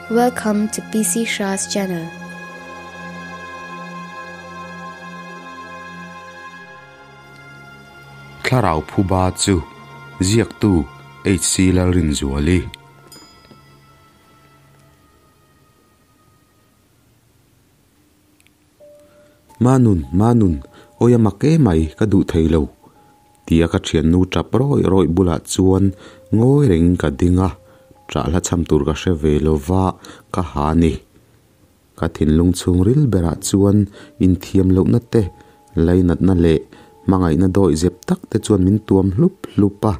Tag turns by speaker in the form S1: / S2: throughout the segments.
S1: Welcome to PC Shah's channel.
S2: Thlarau phuba chu ziaktu HC Lalrinzuali. Manun, Manun, awi a mak emai, ka duh thei lo, tia ka thiannu tap rawih rawih bulah chuan ngawi rengin ka ding a, ṭah hla chham tur ka hre ve lo va, ka ha a ni. Ka thinlung chhungril berah chuan inthiam lohna te, lainatna leh hmangaihna dawih zep tak te chuan min tuam hlup hlup a,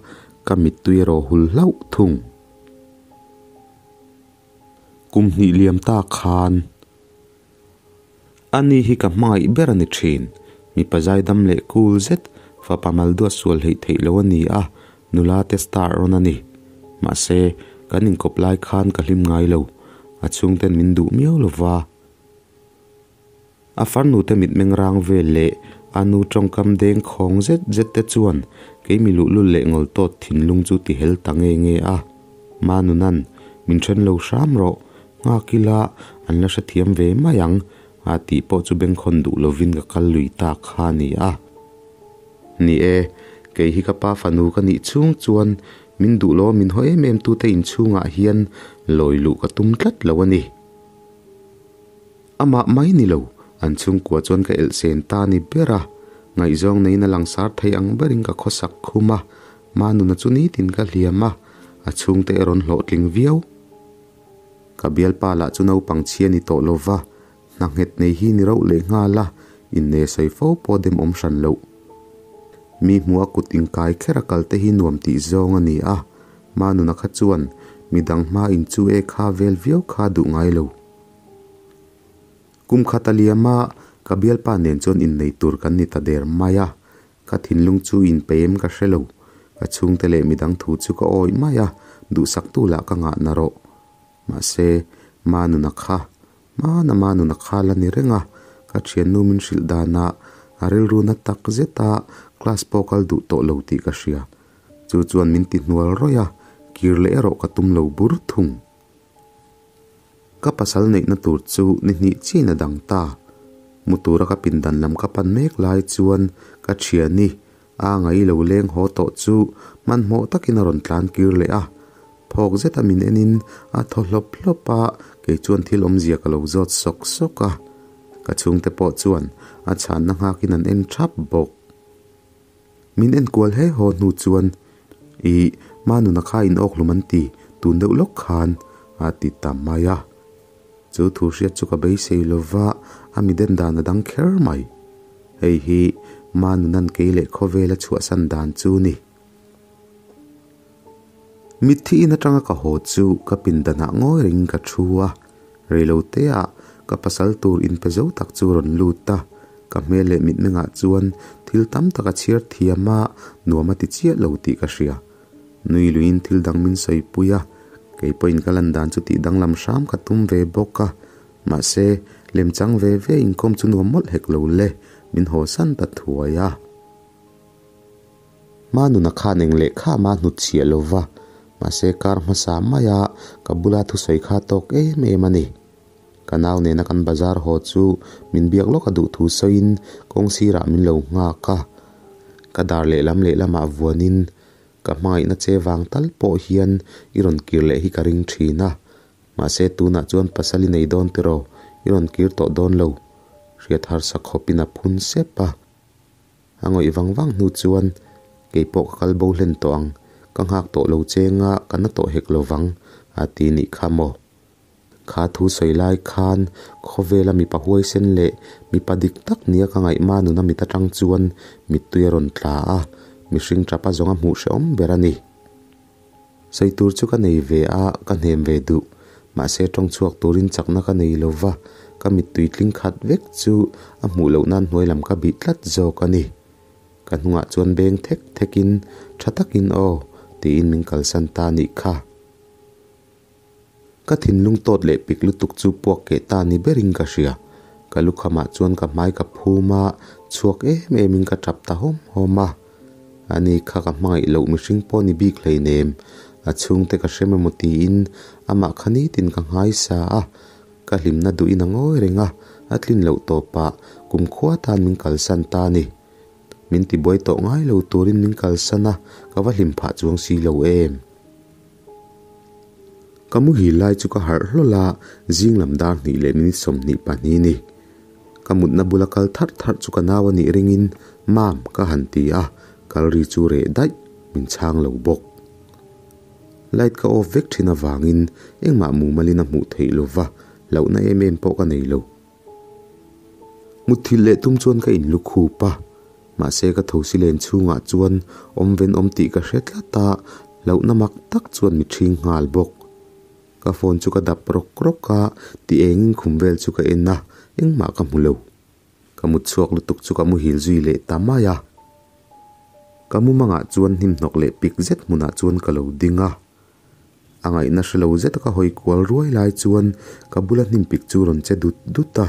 S2: ka mittui erawh hul hlauh thung. Kum hnih liam ta khan. Ani hi ka hmangaih ber a ni thin. Mipa zaidam leh cool zet, fapa mal duat sual hleih theih lo a ni a, nula te star rawn a ni. Mahse, kan inkawp lai khan ka hlim ngai lo. A chhungten min duh miau lo va. A farnute mitmeng rang vel leh a nu tawngkam deng khawng zet zet te chuan kei mi luhlul leh ngawl tawt thinlung chu ti hel ta nge nge a. Manunan, min then lo hram rawh, nghak ila an la hrethiam ve mai ang a tih pawh chu bengkhawn duh lovin ka kal lui ta kha a ni a. Ni e, kei hi ka pa fanu ka nih chhung chuan min duh lo a min haw em em tute inchhungah hian lawi luh ka tum tlat lo a ni. Amah mai ni lo, an chhungkua chuan ka elh sen ta ni ber a, ngaihzawng neiin a langsar thei ang berin ka khawsak khum a, Manuna chu nitin ka hliam a, a chhungte erawn hlawhtling viau. Ka bialpa lah chu naupang chhia ni tawh lo va, hna nghet nei hi ni rauh leh nghal a, inne sawi fo pawh dem awm hran loh. Mi hmuh a kut inkai kher a kal te hi nuam tih zawng a ni a, Manuna kha chuan midang hma inchu e kha vel viau kha duh ngai lo. Kum khat a liam a, ka bialpa nen chuan innei tur kan ni ta der mai a, ka thinlung chu inpeim ka hre lo, ka chhungte leh midang thu chu ka awih mai a, duhsaktu lah ka ngah na rawh. Mahse, Manuna kha, Mana Manuna kha la ni reng a, ka thiannu min hrilh danah a rilru na tak zet a, class pawh kal duh tawh lo tih ka hria. Chu chuan min ti hnual rawih a, kir leh erawh ka tum lo bur thung. Ka pasal neihna tur chu ni hnih chiin a dang ta. Mu tura ka pindan lam ka pan mek lai chuan ka thiani a ngai lo leng haw tawh chu hmanhmawh takin a rawn tlan kir leh a. Phawk zeta min enin a thaw hlawp hlawp a, kei chuan thil awmzia ka lo zawt sawk sawk a. Ka chhungte pawh chuan a chhanna nghakin an en thap bawk. Min enkual he haw hnu chuan, Ih, Manuna kha in awk hlum an ti, tun deuh lawk khan, a ti ta mai a. Chu thu hriat chu ka beisei lo va, a mi den dan a dang kher mai. Hei hi Manuna'n kei leh khawvel a chhuahsan dan chu ni. Mitthi in atanga ka haw chu ka pindanah ngawi rengin ka thu a, Reiloteah ka pasal tur inpe zo tak chu rawn lut a, ka hmel leh mitmengah chuan thil tam tak a chhiar thiam a, nuam a ti chiah lo tih ka hria. Nui luiin thil dang min sawipui a, kei pawhin ka lan dan chu tih danglam hram ka tum ve bawk a, mahse lemchang ve ve inkawm chu nuam mawlh hek lo le, min hawsan ta thuai a. Hmanuna khan eng lehkha mah a hnut chhiah lo va, mahse kar hmasa maia ka bula thusawi kha tawk em em a ni. Ka nau nena kan bazar haw chu min biak lawk a duh thu sawiin kawng sirah min lo nghak a. Ka dar lehlam lehlamah vuanin ka hmangaihna che vang tal pawh hian i rawn kir leh hi ka ring thin a, mahse tunah chuan pasal i nei dawn tiraw, i rawn kir tawh dawn lo, hriat harsa khawpin a phun sep a. A ngawih vang vang hnu chuan, Kei pawh ka kal bo hlen tawh ang, ka nghak tawh lo cheng a, ka na tawh hek lo vang, a ti nih kha maw? Kha thu sawi lai khan khawvela mipa huaisen leh mipa dik tak nia ka ngaihma nuna mit atang chuan mittui a rawn tla a, mihring tapa zawnga hmuh hrehawm ber a ni. Sawi tur chu ka nei ve a, ka hnem ve duh. Mahse tawng chhuak turin chakna ka nei lo va, ka mittui tling khat vek chu a hmuh loh nan hnuai lam ka bih tlat zawk a ni. Ka hnungah chuan beng thek thekin, Tha takin aw, tiin min kalsan ta nih kha. Ka thinlung tawt leh pik lutuk chu puak keh ta ni berin ka hria. Ka lukhamah chuan ka hmai ka phum a, chhuak em emin ka tap ta hawm hawm a. Ani kha ka hmangaih loh mihring pawh ni bik hleinem. A chhungte ka hrem emaw tiin amah kha nitin ka nghaisa a, ka hlimna duhin a ngawi reng a, a tlin loh tawpah kumkhua tan min kalsan ta a ni. Min tibuai tawh ngai lo turin min kalsan a, ka va hlim phah chuang si lo em. Ka muhil lai chu ka harh hlawl a, zing lam dar hnih leh minute 22 a ni. Ka mutna bula kal tharh tharh chu ka nau a nih ringin Mam ka han ti a, kal ri chu reh daih, min chhang lo bawk. Light ka off vek thin avangin engmah mumalin a hmuh theih lova, hlauhna em em pawh ka nei lo. Mutthilh leh tum chuan ka inlu khup a, mahse ka thosi len chhungah chuan awm ven awm tih ka hre tlat a, hlauhna mak tak chuan mi ṭhing nghal bawk. Ka phone chu ka dap rawk rawk a, ti engin khum vel chu ka en a, engmah ka hmu lo. Ka mut chhuak lutuk chu ka muhil zui leh ta mai a. Ka mumangah chuan hnimhnawk leh pik zet hmunah chuan ka lo ding a. A ngaihna hre lo zeta ka hawi kual ruai lai chuan ka bula hnim pik chu rawn che dut dut a.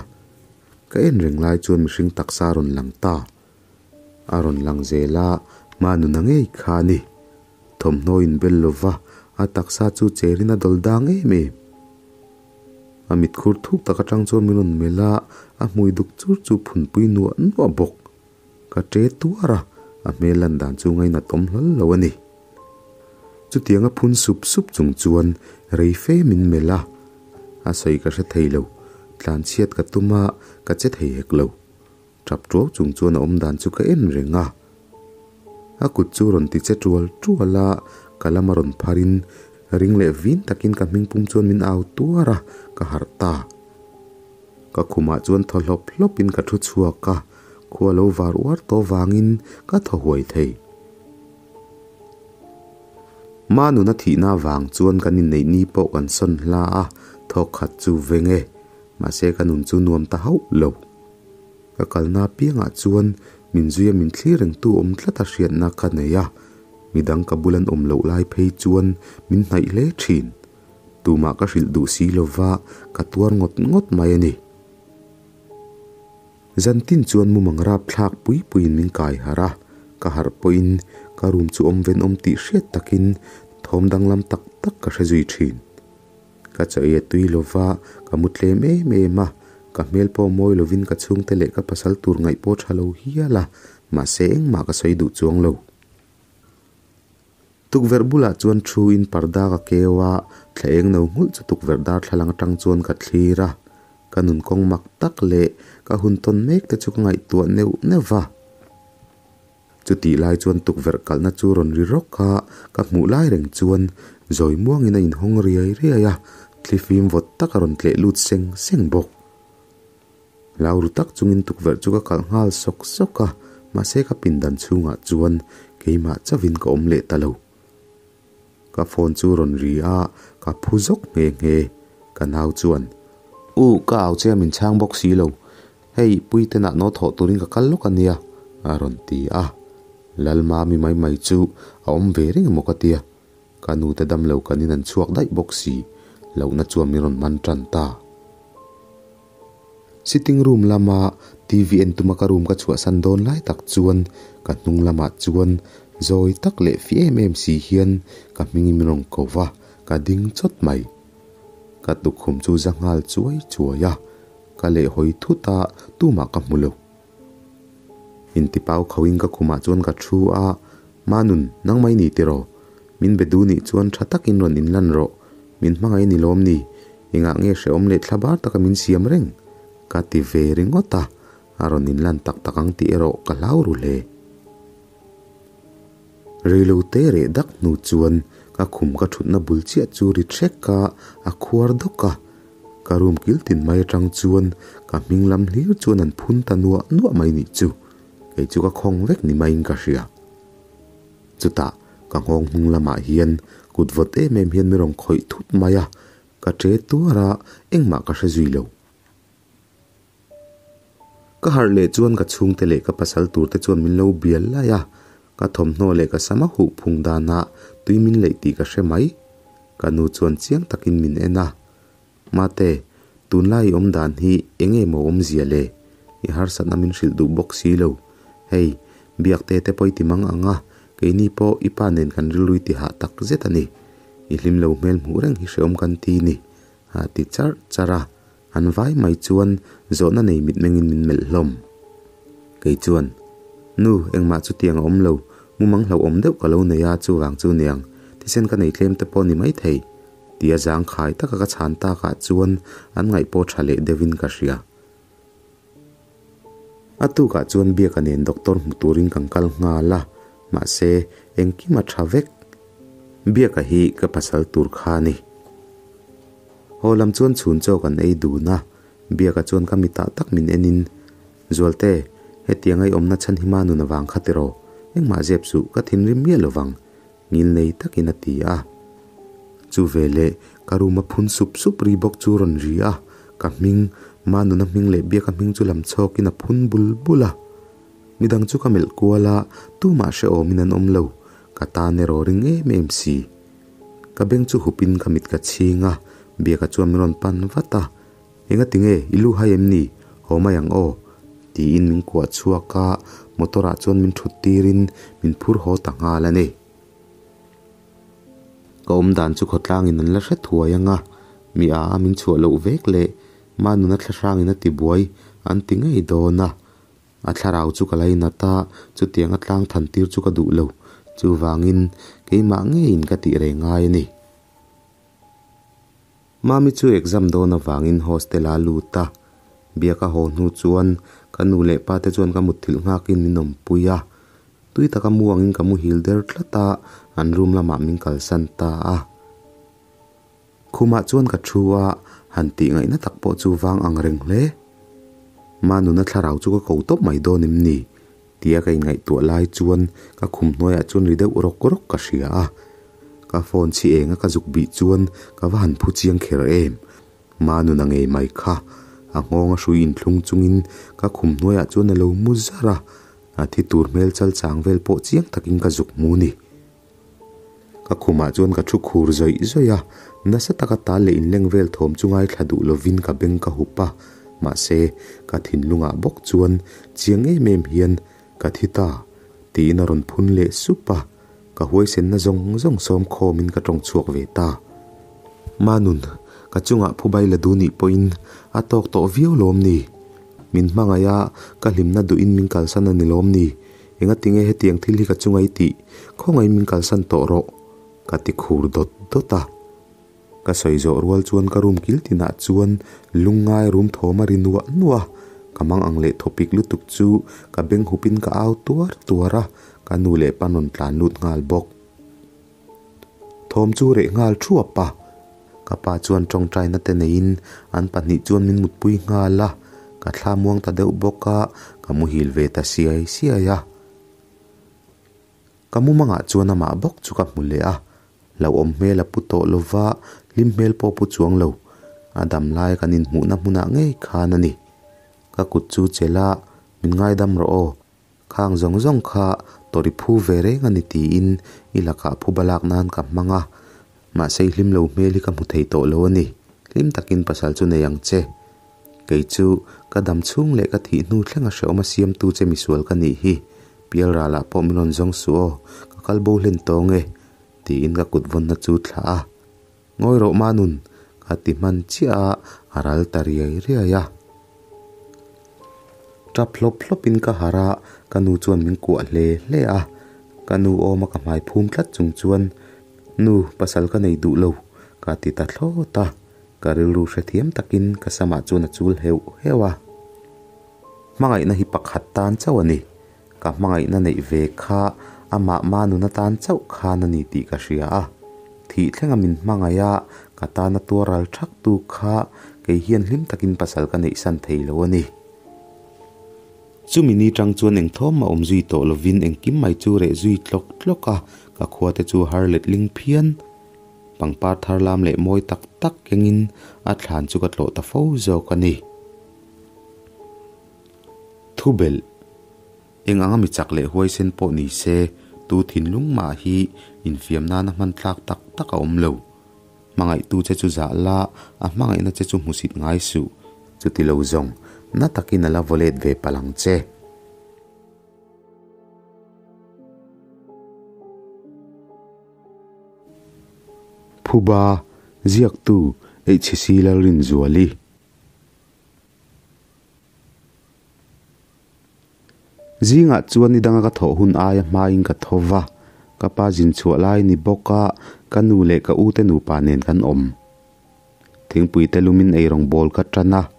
S2: Ka en reng lai chuan mihring taksa a rawn lang ta. A rawn lang zel a, hma nuna ngei kha a ni. Thawmhnaw inbel lova a taksa chu cherin a dawl dang em em. A mitkhur thuk tak atang chuan min rawn melh a, a hmui duk chur chu phunpui nuah nuah bawk. Ka ṭe tuar a, a hmel lan dan chu ngainat awm hlawl lo a ni. Chutianga phun sup sup chung chuan rei fe min melh a, a sawi ka hre thei lo, tlanchhiat ka tum a, ka che thei hek lo. Ṭap ṭuau chung chuan a awm dan chu ka en reng a. A kut chu rawn ti che ṭual ṭual a, ka lama rawn pharin ring leh vin takin ka hmingpum chuan min au tuar a, ka harh ta. Ka khumah chuan thaw hlawp hlawpin ka thu chhuak a, khua lo var uar tawh vangin ka thaw huai thei. Manuna thihna vang chuan kan inneih ni pawh kan sawn hla a, thawk khat chu veng e. Mahse ka nun chu nuam ta hauh lo. Ka kalna apiangah chuan min zuia min thlir rengtu awm tlat a hriatna ka nei a, midang ka bul an awm loh lai phei chuan min hnaih hle thin. Tumah ka hrilh duh si lova ka tuar ngawt ngawt mai a ni. Zantin chuan mumang rapthlak pui puiin min kai harh a, ka harh pawhin ka room chu awm ven awm tih hriat takin thawm danglam tak tak ka hre zui thin. Ka chaw ei a tui lova ka mu tlem em em a, ka hmel pawh mawi lovin ka chhungte leh ka pasal tur ngaih pawh tha lo hial a, mahse engmah ka sawi duh chuang lo. Tukverh bulah chuan thu in parda ka keu a, thla eng no nghulh chu tukverh darthlalang atang chuan ka thlir a. Ka nun kawng mak tak leh ka hun tawn mek te chu ka ngaihtuah neuh neuh va. Chutih lai chuan tukverh kalhna chu rawn ri rawk a, ka hmuh lai reng chuan zawi muangin a inhawng riai riai a, thlifim vawt tak a rawn tleh lut seng seng bawk. Hlau ru tak chungin tukverh chu ka kalh nghal sawk sawk a, mahse ka pindan chhungah chuan keimah chauhin ka awm leh ta lo. Ka phone chu rawn ri a, ka phu zawk nghe nghe. Ka nau chuan, U, ka au che a min chhang bawk si lo. Hei, Puitenah naw thawh turin ka kal lawk a nia, a rawn ti a. Lalmami mai mai chu a awm ve reng emaw ka tia. Ka nute damlo kanin an chhuak daih bawk si, lohna chuan min rawn man tan ta. Sitting room lama TV en tuma ka room ka chhuahsan dawn lai tak chuan ka hnung lamah chuan zawi tak leh fi em em si hian ka hming in rawn ko va, ka ding chawt mai. Ka tukkhum chu za nghal chuai chuai a, ka lehhawi thut a, tumah ka hmu lo. Intipau khauhin ka khumah chuan ka thu a, Manun, nang mai ni tiraw? Min be duh nih chuan tha takin rawn inlan rawh, min hmangaih ni lawm ni? Engah nge hrehawm leh thla bar taka min siam reng? Ka ti ve ringawt a, a rawn inlan tak tak ang tih erawh ka hlau ru hle. Reilote reh dak hnu chuan ka khum ka thutna bul chiah chu ri thlek a, a khuar dawk a. Ka room kil tin mai atang chuan ka hming lam hlir chuan an phun ta nuah nuah mai nih chu. Kei chu ka khawng vek ni maiin ka hria. Chutah ka nghawng hnung lamah hian kut vawt em em hian mi rawn khawih thut mai a, ka ṭe tuar a, engmah ka hre zui lo. Ka harh leh chuan ka chhungte leh ka pasal turte chuan min lo bial lai a, ka thawmhnaw leh ka sam a huh phung danah tui min leih tih ka hre mai. Ka nu chuan chiang takin min en a, Mate, tunlai i awm dan hi eng nge maw awmzia le? I harsatna min hrilh duh bawk si lo. Hei, biakte te pawh i ti mang ang a, keini pawh i pa nen kan rilru i ti hah tak zet a ni. I hlim lo hmel hmuh reng hi hreawm kan ti ni, a ti charh charh a. An vai mai chuan zawhna nei mitmengin min melh hlawm. Kei chuan, Nu, engmah chutiang a awm lo, mumang hlauhawm deuh ka lo nei a, chuvang chu niang, thisen ka nei tlem te pawh ni maithei, tia zangkhai taka ka chhan takah chuan an ngaih pawh tha leh deuhin ka hria. A tukah chuan Biaka nen doctor hmu turin kan kal nghal a, mahse engkim a tha vek. Biaka hi ka pasal tur kha a ni. Haw lam chuan chhun chaw kan ei dun a, Biaka chuan ka mitah tak min enin, Zualte, hetiang a i awmna chhan hi Manun avang kha tiraw? Engmah zep suh, ka thinrim miah lovang, ngil nei takin a ti a. Chu veleh ka room a phun sup sup ri bawk chu rawn ri a, ka hming, Manuna hming leh Biaka hming chu lam chhawkin a phun bul bul a. Midang chu ka melh kual a, tumah hrehawmin an awm lo, ka tan erawh ring em em si. Ka beng chu hupin ka mit ka chhing a, Biaka chuan min rawn pan vat a, Engati nge i lu hai em ni? Haw mai ang aw. Tiin min kuah chhuak a, motor ah chuan min thut tirin min phur haw ta nghal a ni. Ka awm dan chu khawtlangin an la hre thuai ang a, mi a a min chhuah loh vek leh Manuna thlahrangin a ti buai an ti ngei dawn a. A thlarau chu ka lainat a, chutiang a tlang than tir chu ka duh lo. Chuvangin keimah ngeiin ka tih reng ngai a ni. Mami chu exam dawn avangin hostel a lut a, biak a haw hnu chuan ka nu leh pa te chuan ka mutthilh nghakin min awmpui a, tui taka mu angin ka muhil der tlat a, an room lamah min kalsan ta a. Khumah chuan ka thu a, han tih ngaihna tak pawh chu vang ang reng hle. Manuna thlarau chu ka ko tawp mai dawn em ni? Tia ka inngaihtuah lai chuan ka khum hnuaiah chuan ri deuh rawk rawk ka hria a, ka phone chhi enga ka zuk bih chuan ka va han phu chiang kher em. Manuna ngei mai kha a nghawng a hrui inthlung chungin ka khum hnuaiah chuan a lo mu zar a, a thi tur hmel chal chang vel pawh chiang takin ka zuk hmu ni. Ka khumah chuan ka thu khur zawih zawih a, nasa taka tal leh inleng vel thawm chu ngaithla duh lovin ka beng ka hup a, mahse ka thinlungah bawk chuan chiang em em hian ka thi ta tiin a rawn phun leh sup a, ka huaisenna zawng zawng sawm khawmin ka tawng chhuak ve ta. Manun, ka chungah phubai la duh nih pawhin a tawk tawh viau lawm ni? Min hmangaih a, ka hlimna duhin min kalsan a ni lawm ni? Engati nge hetiang thil hi ka chunga i tih? Khawngaih min kalsan tawh rawh, ka ti khur dawt dawt a. Ka sawi zawh rual chuan ka room kil tinah chuan lungngai rum thawm a ri nuah nuah a. Ka mang ang leh thawpik lutuk chu ka beng hupin ka au tuar tuar a, ka nu leh pa rawn tlan lut nghal bawk. Thawm chu reh nghal thuap a, ka pa chuan tawngtaina te neiin an pahnih chuan min mutpui nghal a, ka thla muang ta deuh bawk a, ka muhil ve ta siai siai a. Ka mumangah chuan amah bawk chu ka hmu leh a, hlauhawm hmel a pu tawh lova, hlim hmel pawh pu chuang lo, a dam lai kan inhmuhna hmunah ngei khan a ni. Ka kut chu chelh a, min ngaidam rawh aw. Khang zawng zawng kha tawri phu ve reng a ni tiin i lakah phuba lak nan ka hmang a, mahse i hlim lo hmel hi ka hmu thei tawh lo a ni. Hlim takin pasal chu nei ang che. Kei chu ka dam chhung leh ka thih hnu thleng a hrehawm a siamtu che misual ka nih hi. Pial ralah pawh min rawn zawng suh aw, ka kal bo hlen tawng e, tiin ka kut vawnna chu thlah a. Ngawi rawh Manun, ka ti hman chiah a, a ral ta riai riai a. Tap hlawp hlawpin ka harh a, ka nu chuan min kuah hle hle a. Ka nu awma ka hmai phum tlat chung chuan, Nu, pasal ka nei duh lo, ka ti ta thlawt a. Ka rilru hrethiam takin ka samah chuan a chul heuh heuh a. Hmangaihna hi pakhat tan chauh a ni. Ka hmangaihna neih ve kha amah Manuna tan chauh khan a ni tih ka hria a. Thih thlenga min hmangaih a, ka tana tuar ral thak tu kha kei hian hlim takin pasal ka neihsan thei lo a ni. Chumi ni tang chuan eng thawm a awm zui tawh lovin engkim mai chu reh zui tlawk tlawk a, ka khua te chu har let ling phian. Pangpar thar lam leh mawi tak tak kengin a thlan chu ka tlawh ta fo zawk a ni. Thubelh, Eng anga mi chak leh huaisen pawh ni se, tu thinlung mah hi infiam nana hman tlak tak tak a awm lo. Hmangaihtu che chu zah la, a hmangaihna che chu hmusit ngai suh. Chuti lo zawng, na takin a la vaw let ve palh ang che. Phuba, Ziaktu, HC Lalrinzuali. Zingah chuan nidanga ka thawh hun aia hmain ka tho va, ka pa zin chhuah lai ni bawk a, ka nu leh ka ute nupa nen kan awm. Thingpui te lumin eirawng bawl ka tan a,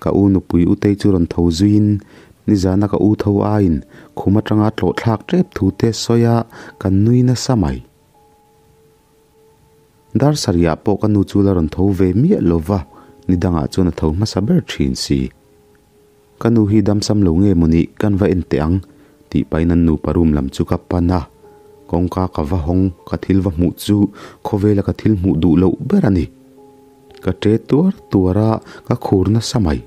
S2: ka u nupui Utei chu rawn tho zuiin nizana ka u tho aiin khum atanga tlawh thlak tep thu te sawi a, kan nui nasa mai. Dar sarihah pawh ka nu chu la rawn tho ve miah lo va, nidangah chuan a tho hmasa ber thin si. Ka nu hi damsam lo nge maw nih kan va en teh ang tih pahin an nupa room lam chu ka pan a, kawngka ka va hawng ka thil va hmuh chu khawvela ka thil hmuh duh loh ber a ni. Ka ṭe tuar tuar a, ka khur nasa mai.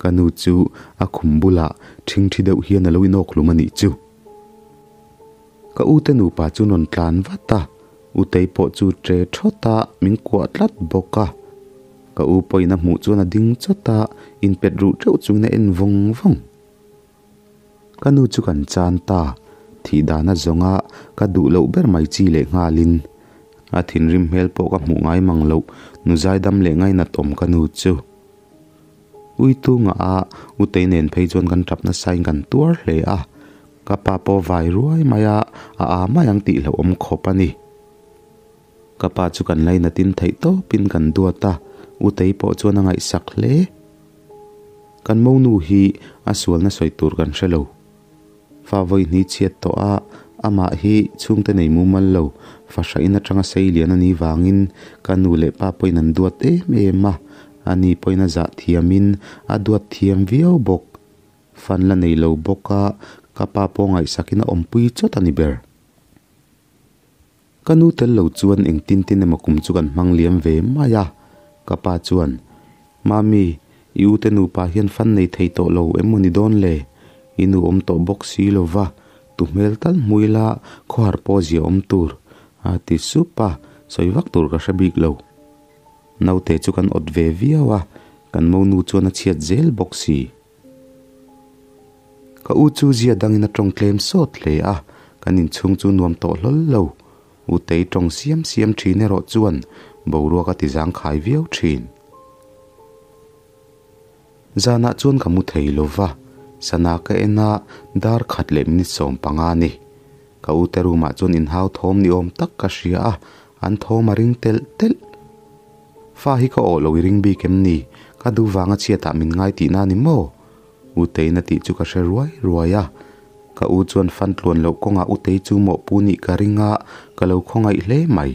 S2: Ka nu chu a khum bulah ṭhingṭhi deuh hian a lo inawk hlum a nih chu. Ka ute nupa chu rawn tlan vat a, Utei pawh chu ṭe ṭhawt a, min kuah tlat bawk a. Ka u pawhin a hmuh chuan a ding chawt a, inpet ruh ṭeuh chungin a en vawng vawng. Ka nu chu kan chan ta, thih dan a zawng a, ka duh loh ber mai chi leh nghalin. A thinrim hmel pawh ka hmuh ngai mang loh, nu zaidam leh ngainat awm ka nu chu. Ui tungah a Utei nen phei chuan kan tap nasain kan tuar hle a, ka pa pawh vai ruai mai a, a â mai ang tih hlauhawm khawp a ni. Ka pa chu kan lainatin theih tawpin kan duat a, Utei pawh chuan a ngaihsak hle. Kan monu hi a sualna sawi tur kan hre lo. Fa vawi hnih chhiat tawh a, amah hi chhungte nei mumal lo, fahra in atanga sei lian a nih vangin ka nu leh pa pawhin an duat em em a, ani pawhin a zah thiamin a duat thiam viau bawk. Fan la nei lo bawk a, ka pa pawh ngaihsakin a awmpui chawt a ni ber. Ka nu tel lo chuan engtin tin emaw kum chu kan hmang liam ve mai a, ka pa chuan, Mami, i ute nupa hian fan nei thei tawh lo em maw ni dawn le? I nu awm tawh bawk si lo va, tu hmel tal hmu ila khawhar pawh zia awm tur, a ti sup a, sawi vak tur ka hre bik lo. Naute chu kan awt ve viau a, kan monu chuan a chhiat zel bawk si. Ka u chu zia dangin a tawng tlem sawt hle a, kan inchhung chu nuam tawh hlawl lo. U Tei tawng siam siam thin erawh chuan boruak a ti zangkhai viau thin. Zanah chuan ka mu thei lo va, sana ka en a, dar khat leh minute 15 a ni. Ka u te room ah chuan inhau thawm ni awm tak ka hria a, an thawm a ring telh telh. Fa hi ka awh lo i ring bik em ni? Ka duh vanga chhiatah min ngai tihna a ni maw? U Teina tih chu ka hre ruai ruai a. Ka u chuan fan tluan loh kawngah U Tei chu mawhpu nih ka ring a, ka lo khawngaih hle mai.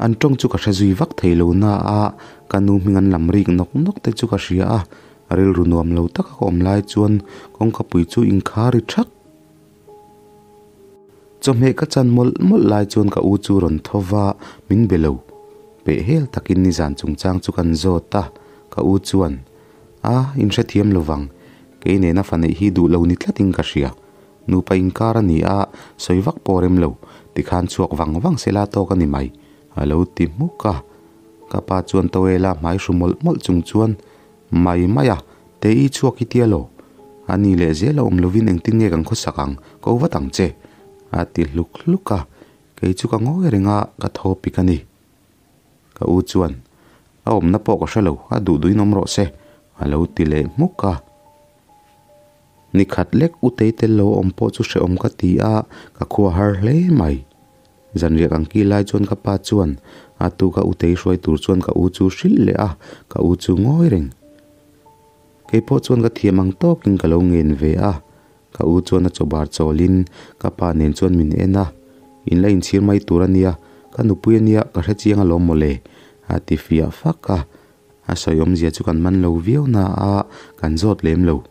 S2: An tawng chu ka hre zui vak thei lo na a, ka nu hming an lam rik nawk nawk te chu ka hria a. Rilru nuam lo taka ka awm lai chuan kawngkapui chu inkhar ri thak. Chawhmeh ka chan mawlh mawlh lai chuan ka u chu rawn tho va, min be lo. Peh hel takin nizan chungchang chu kan zawt a, ka u chuan, A, in hrethiam lo vang, kei nena fa neih hi duh lo ni tlatin ka hria. Nupa inkar a ni a, sawi vak pawh rem lo, tikhan chhuak vang vang sela tawk a ni mai, a lo ti hmuk a. Ka pa chuan towel-a hmai hru mawlh mawlh chung chuan, Mai mai a, te i chhuak i tia lo. A ni leh zel a awm lovin engtin nge kan khawsak ang, ko vat ang che, a ti hluk hluk a, kei chu ka ngawi reng a, ka thaw pik a ni. Ka u chuan, A awmna pawh ka hre lo, a duh duhin awm rawh se, a lo ti leh hmuk a. Ni khat lek u tei tel lo a awm pawh chu hrehawm ka ti a, ka khua har hle mai. Zanriah kan kil lai chuan ka pa chuan a tu ka utei hruai tur chuan ka u chu hrilh leh a, ka u chu ngawi reng. Kei pawh chuan ka thiam ang tawkin ka lo ngen ve a, ka u chuan a chaw bar chawlin ka pa nen chuan min en a, In la inchhir mai tur a nia, ka nupui a nia ka hre chiang alawm mawle, a ti fiah fak a, a sawi awmzia chu kan man lo viau na a, kan zawt lem lo.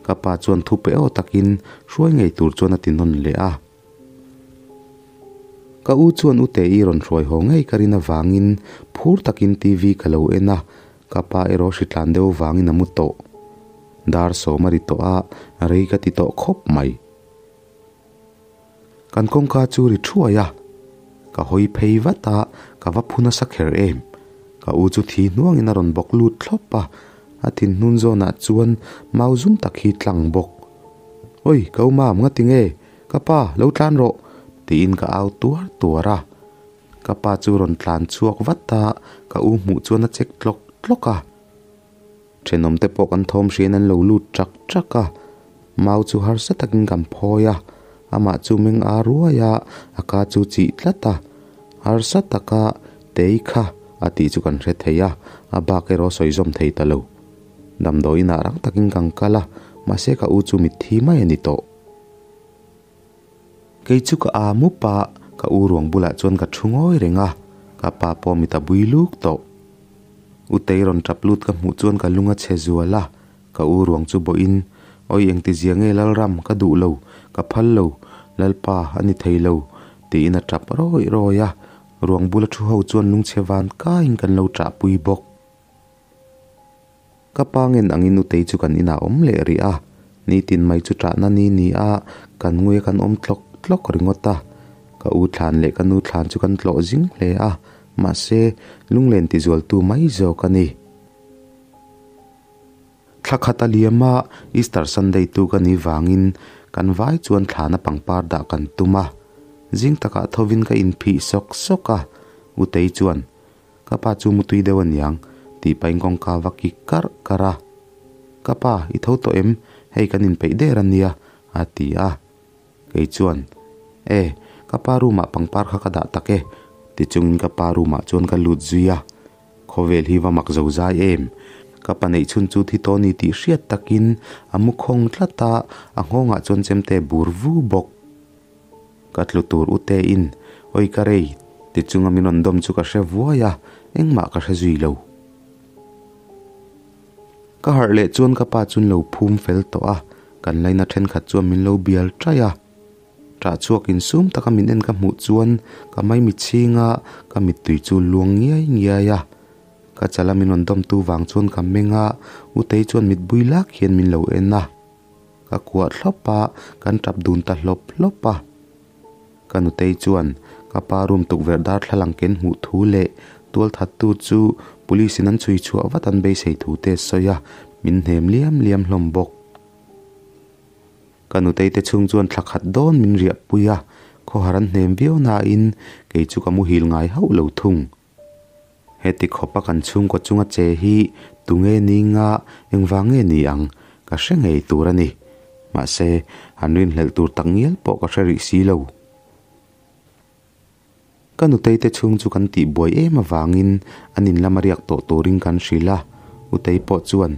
S2: Ka pa chuan thu pe aw takin hruai ngei tur chuan a ti nawn leh a. Ka u chuan u Te-i rawn hruai haw ngei ka rin avangin phur takin TV ka lo en a, ka pa erawh hritlan deuh vangin a mu tawh. Dar sawm a ri tawh a, rei ka ti tawh khawp mai. Kan kawngka chu ri thuai a, ka hawi phei vat a, ka va phu nasa kher em. Ka u chu thi hnuangin a rawn bawk lut thlawp a, a thinhnun zawnah chuan mau zum tak hi tlang bawk. Oi, ka u mam, nga tinge? Ka pa, lo tlan rawh! tiin ka au tuar tuar a. Ka pa chu rawn tlan chhuak vat a, ka u hmuh chuan a chek tlawk tlawk a. Thenawm te pawh kan thawm hriain an lo lut ṭak ṭak a, mau chu harsa takin kan phawi a, amah chu meng a ruai a, a ka chu chih tlat a, harsa taka tei kha a tih chu kan hre thei a, a bak erawh sawi zawm thei ta lo. Damdawiinah rang takin kan kal a, mahse ka u chu mitthi mai a ni tawh. Kei chu ka a mup a, ka u ruang bulah chuan ka thu ngawi reng a, ka pa pawh mit a bui luk tawh. U Tei rawn tap lut ka hmuh chuan ka lung a chhe zual a, ka u ruang chu bawhin, Awi engtizia nge Lalram, ka duh lo, ka phal lo, Lalpa a ni thei lo, tiin a tap rawi rawi a, ruang bula thu ho chuan lungchhe van kaiin kan lo ṭahpui bawk. Ka pa ngen angin Nutei chu kan inah awm leh rih a, nitin mai chu ṭahna ni ni a, kan ngui a kan awm tlawk tlawk ringawt a. Ka u thlan leh ka nu thlan chu kan tlawh zing hle a, mahse lunglen tizualtu mai zawk a ni. Thla khat a liam a, Easter Sunday tu ka nih vangin kan vai chuan thlana pangpar dah kan tum a. Zing takah thovin ka inphih sawk sawk a, Utei chuan Ka pa chu mutui deuh aniang, tih pahin kawngka va kik karh karh a. Ka pa, i tho tawh em? Hei kan inpeih der ania, a ti a. Kei chuan, E, ka pa room ah pangpar kha ka dah tak e, ti chungin ka pa room ah chuan ka lut zui a. Khawvel hi va mak zo zai em? Ka pa neih chhun chu thi tawh a ni tih hriat takin a mu khawng tlat a, a nghawngah chuan chemte bur vu bawk. Ka tlu tur u te in, Oi ka rei, ti chunga min rawn dawm chu ka hre vuai a, engmah ka hre zui lo. Ka harh leh chuan ka pa chuan lo phum fel tawh a, kan laina thenkhat chuan min lo bial ṭaih a. Ṭah chhuak insum taka min en ka hmuh chuan ka maimi chhinga ka mittui chu luang ngiai ngiai a. Ka chala min rawn dawmtu vang chuan ka meng a, Utei chuan mitbui lak hian min lo en a. Ka kuah thlawp a, kan tap dun ta hlawp hlawp a. Ka nutei chuan ka pa room tukverh darthlalang ken hmuh thu leh tualthattu chu police in an chhui chhuah vat an beisei thu te sawi a, min hnem liam liam hlawm bawk. Ka nutei te chhung chuan thla khat dawn min riah pui a, khawhar an hnem viau nain kei chu ka muhil ngai hauh lo thung. Heti khawpa kan chhungkaw chunga che hi tunge ni nga engvang nge ni ang ka hre ngei tur a ni. Mahse, han rinhlelh tur tak ngial pawh ka hre rih si lo. Ka nutei te chhung chu kan tih buai em avangin an in lama riak tawh turin kan hrilh a, Utei pawh chuan,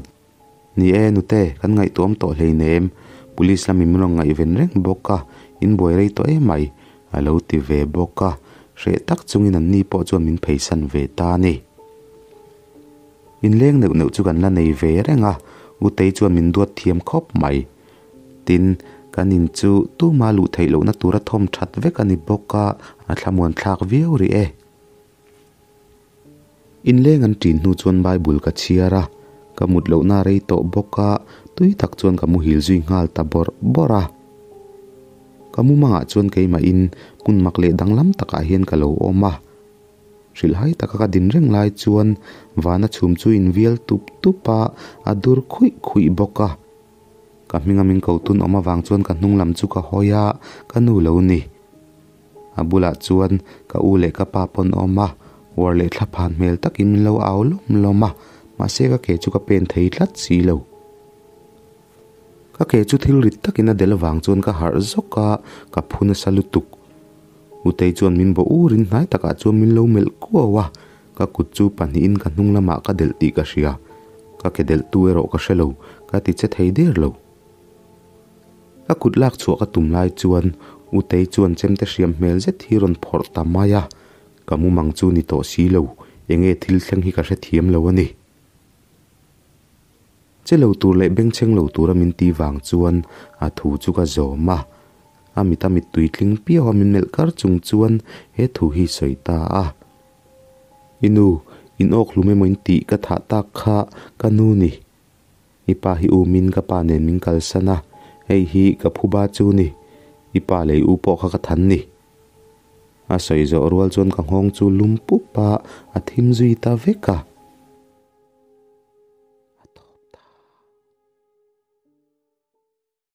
S2: Ni e nute, kan ngaihtuam tawh hleinem, Police lamin min rawn ngaihven reng bawk a, in buai rei tawh em mai, a lo ti ve bawk a, hreh tak chungin an ni pawh chuan min pheisan ve ta a ni. Inleng neuh neuh chu kan la nei ve reng a, Utei chuan min duat thiam khawp mai. Tin, kan in chu tuma luh theih lohna tura thawm that vek a ni bawk a, a thlamuan thlak viau rih e. Inleng an ṭin hnu chuan Bible ka chhiar a, ka mut lohna a rei tawh bawk a, tui tak chuan ka muhil zui nghal ta bawrh bawrh a. Ka mumangah chuan keimahin hmun mak leh danglam takah hian ka lo awm a. Hrilhhai taka ka din reng lai chuan vana chhum chu invial tup tup a, a dur khuih khuih bawk a. Ka hminga min ko tun awm avang chuan ka hnung lam chu ka hawi a, ka nu lo ni. A bulah chuan ka u leh ka pa pawn awm a, uar leh thla phan hmel takin min lo au lawm lawm a, mahse ka ke chu ka pen thei tlat si lo. Ka ke chu thil rit takin a del avang chuan ka harh zawk a, ka phu nasa lutuk. Utei chuan min bawh urin hnai takah chuan min lo melh kuau a, ka kut chu pahnihin ka hnung lamah ka delh tih ka hria. Ka ke delh tu erawh ka hre lo, ka ti che thei der lo. Ka kut lak chhuah ka tum lai chuan Utei chuan chemte hriam hmel zet hi rawn phawrh ta mai a, ka mumang chu ni tawh si lo, enge thil thleng hi ka hrethiam lo a ni. Che lo tur leh bengchheng lo tura min ti vang chuan a thu chu ka zawm a, a mita mittui tling piau a min melh kar chung chuan he thu hi sawi ta a. I nu, in awk hlum emaw in tih ka thah tak kha ka nu ni. I pa hi umin ka pa nen min kalsan a, hei hi ka phuba chu ni, i pa lei u pawh kha ka than ni. A sawi zawh rual chuan ka nghawng chu lum pup a, a thim zui ta vek a.